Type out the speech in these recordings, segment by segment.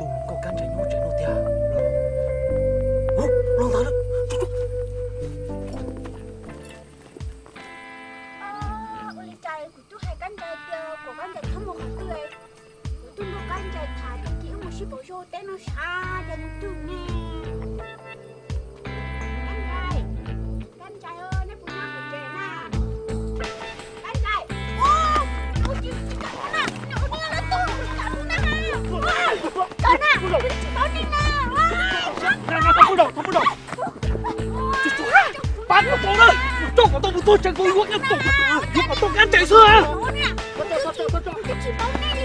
Nkauj Kab Ntsais nyob tsev no tiag. Los ntawd. Ua li cas kuv twb hais Kab Ntsais tias kom Kab Ntsais txhob mus qhov twg, kuv twb nrog Kab Ntsais tham tias cia wb mus sib pauv zog teb no sav cas nws twg ne. Kab Ntsais, Kab Ntsais, nej puas nyob hauv tsev na? Kab Ntsais, ua, ua tsis tsis tau na, ua tsis tau na, ua tsis tau na, tau na, tsis tau nej na. Pab kom tau na, coj kom tau mus tuag tsev ko yuav, yuav kom tau Kab Ntsais xwb.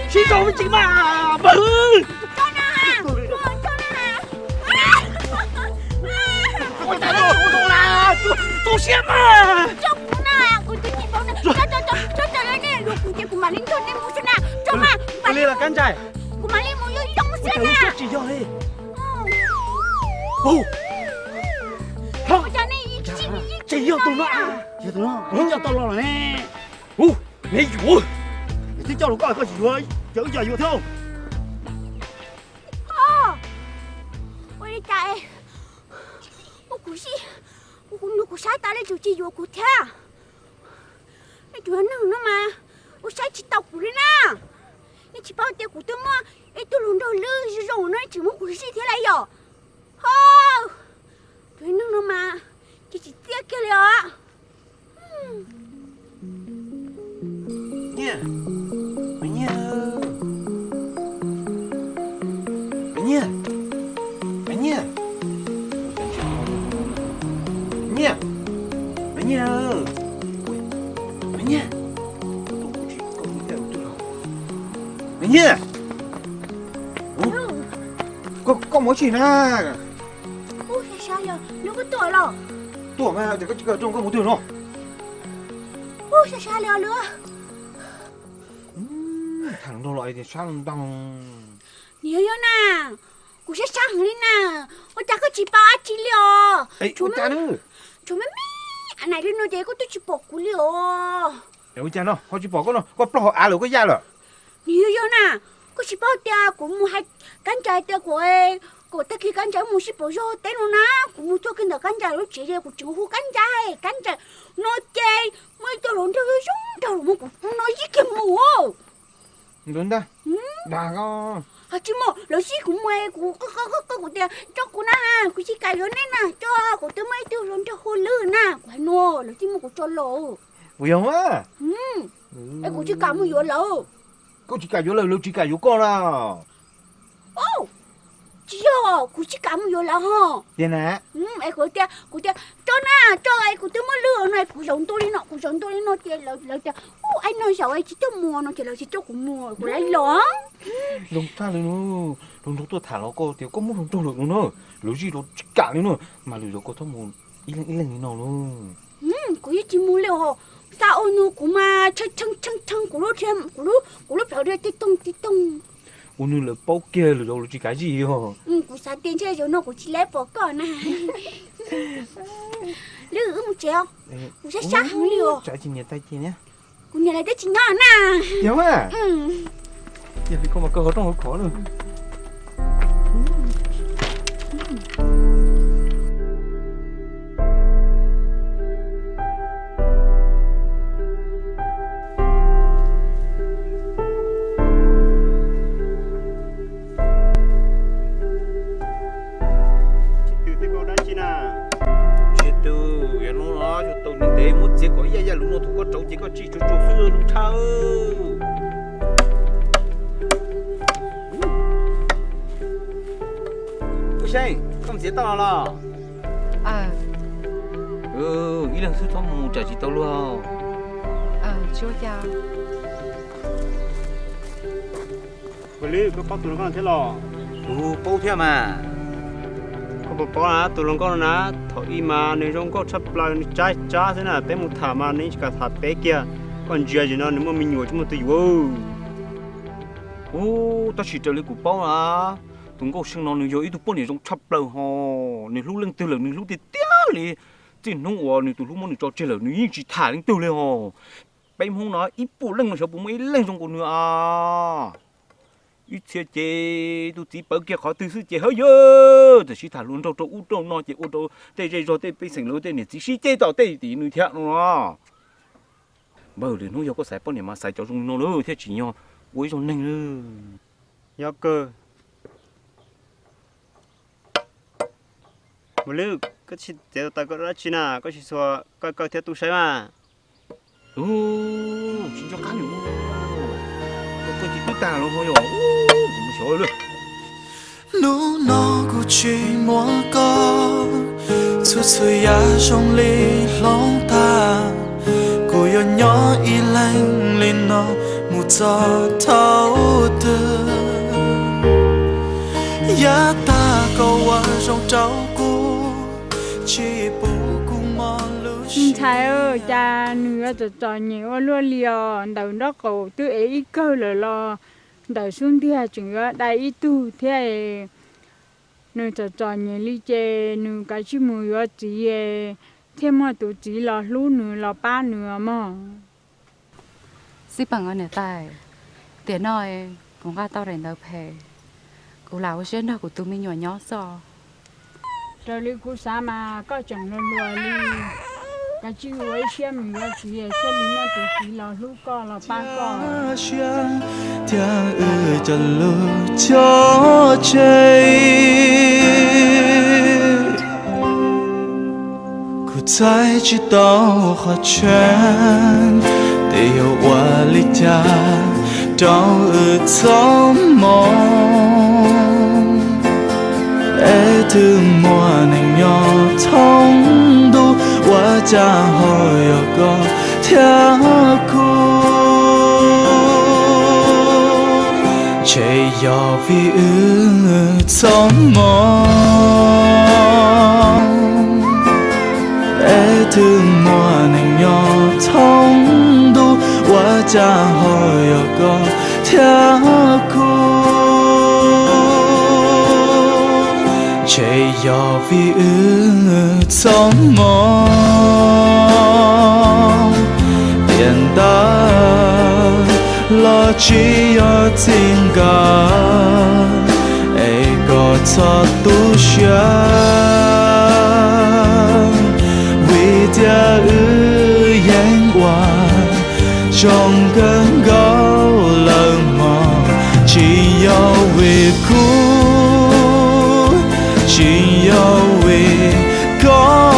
Sib nraus me ntsis mas, npawg. Tu siab mas. Ua li los Kab Ntsais. Kuv mam li mus yuav zoo xwb na. Tsis yog li. Tsis yog tus no. Yog tus no, coj tau los lawm ne. Hu, neb yuav. Twb coj los koj koj tsis yuav, cov wb coj yuav thiab. Ua li cas ua kuv sib, ua kuv nug kuv saib tas li tseem tsis yuav kuv thiab. Nej tus neeg no mas ua saib tsis tau kuv li na. Nej tsis paub tias kuv twb muaj ib tug hluas nraug lwj zoo zoo no nej tseem muab kuv zij thiab lauj yom. Ho, tus neeg no mas ces tsis txiaj kiag li os. Nyiaj, Nyiaj, Nyiaj, Nyiaj, Nyiaj, Nyiaj, Nyiaj, koj mus tsis na. Ub, sab sab li, lwm koj tuaj los? Tuaj mas, koj mus twg no? Ub, sab sab li lwm. Tham nrog los sab ntag. Nws yog yog na, kuv sab sab heev li na, ua cas koj tsis paub dab tsi li os? Tshuav me me nais li no ces koj twb tsis pom kuv li os. Ua cas no ho tsis pom koj no, koj plaub hauv av lawm koj yaj lawm? Nws yog yog na, koj tsis paub tias kuv mus hais Kab Ntsais tias kuv, kom tag kis Kab Ntsais mus sib pauv zog teb no na, kuv mus txog kiag ntawm Kab Ntsais lub tsev ces kuv tseem hu Kab Ntsais, Kab Ntsais no ces muaj ib tug hluas nraug zoo nraug los muab kuv no zij kiag mus. Ntag, dag ko. Tsis mus, lawv zij kuv mus, kuv, kuv tias tso kuv na, kuv tsis kam yuav nej na, tso, kuv twb muaj ib tug hluas nraug hu lwm na, kuv hais no, lawv thiaj muab kuv tso los. Puas yog a? Es kuv tsis kam mus yuav lawv. Koj tsis kam yuav lawv, lawv tsis kam yuav koj na. Tsis yog, kuv tsis kam mus yuav lawv ho. Tiag na? Es kuv tias, kuv tias tso na, tso, es kuv twb muaj lwm no, kuv zaum ntua li no, kuv zaum ntua li no ces lawv tias, ub, ab no zaum tsis coj mus no ces lawv tsis coj kuv mus, kuv lawv los. Zoo tshaj li no, hluas nraug tuaj tham los koj tias koj muaj hluas nraug lawm no na, lawv zij los tsis kam li no, mas lwm zaus koj txhob mus ib leeg ib leeg li no lauj. Kuv yeej tsis mus li os, xa ua nws kuv mas tshee tshee tshee kuv lub, kuv lub plhaw thiaj tib toog tib toog. Ua nws lawv paub kiag lwm zaus lawv tsis kam zij os. Kuv xav tias ntshe zaum no kuv tsis lab pom koj na. Lwm, wb mus tsev os, kuv sab sab heev li os. Kuv niam lawv twb tsis nyob na. Yog mas, yog li koj mas koj hauv rooj hauv khov na. Tsis tw thiab koj dab tsi na? Tsis tw, yog no los tau ntev muab txiav kom ib yam yam lus no thaum koj rauv ces koj tsij tsuag tsuag xwb lub tshaj. Ub, Seej, koj mus txiav tau los? Ib leeg xwb txhob mus tsam tsis tau luag. Ua li koj paub tus hluas nkauj no thiab los? Kuv paub thiab mas. Koj puas paub na, tus hluas nkauj no na, thaum ub mas nws zoo nkauj tshaj plaws, nws tsab tsab xwb na, peb mus tham mas nws yeej tsis kam tham peb kiag. Koj ntsia zaum no nws muaj me nyuam tsis muaj tus yuav. Ub, tab sis raws li kuv paub na, tus nkauj Seej no nws yog ib tug poj niam zoo tshaj plaws ho, nws hlub leej twg lawm nws hlub tiag tiag li. Txij hnub uas nws tus hlub muab nws tso tseg lawm nws yeej tsis tham leej twg li ho. Peb Hmoob no ib puas leej no xyov puas muaj ib leeg zoo nkaus nws a. Ib txhia ces tus txiv pawv kiag qhov twg xwb ces hawb yawg tam sim tham hluas nraug rau ub rau no ces ua rau tej zej zog tej pej xeem lawv tej niam txiv sib ceg tom tej tim nws thiab no. Npawg, lwm hnub yog koj xaiv poj niam mas xaiv cov zoo li no lawm thiaj tsim nyog ua ib zaug neeg lawm. Yog kawg. Mus lwb, koj tsis txiav taws koj dab tsi na, koj tsis txhua koj kawg thiab tu saib mas. Tsis nco qab li, koj tsis twb tag los ho yog, xyov lawm. Hnub no kuv tsis muaj koj, txhua txhua yam zoo li hloov tag. Kuv yuav nyob ib leeg li no mus txog thaum twg? Yav tag koj ua zoo rau kuv, tsis pub kuv mob lub siab. Ntxhais, cas nws yuav txom txom nyem ua luaj li os? Ntawm nraub qaum twb ev ib kawg lawm los ntawm xub ntiag tseem yuav dai ib tug thiab. Nws txom txom nyem li ces nws kav tsij mus yuav txiv, thiaj muaj tus txiv los hlub nws los pab nws os mog. Xib peem, niam tais, tiam no kuv nqa tau daim ntawv phem, kuv lam ua siab nrog kuv tus me nyuam nyob xwb. Raws li kuv xav mas koj tseem hluas hluas li, kav tsij ua ib siab mus yuav txiv thiaj li muaj tus txiv los hlub koj los pab koj. Siab thiab wb cov lus chov tseg, kuv txhais tsis tau qhov tseeb, tias yuav ua li cas rau wb txoj hmoo. Es twb muaj neeg nyob thoob ntuj, ua cas ho yog koj thiab kuv? Ntshe yog vim wb txoj hmoo. Es twb muaj neeg nyob thoob ntuj, ua cas ho yog koj thiab kuv? Ntshe yog vim wb txoj hmoo. Tiam ntawd los tsis yog txij nkawm, es koj txhob tu siab, vim tias wb yeej ua zoo kawg nkaus lawm mog. Tsis yog vim kuv, tsis yog vim koj,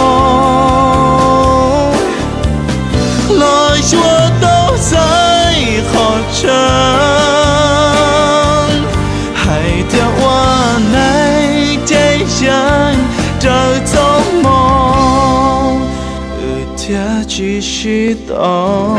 los yuav tau txais qhov tseeb, hais tias ua neeg ces yeej raws txoj hmoo, wb thiaj tsis sib tau.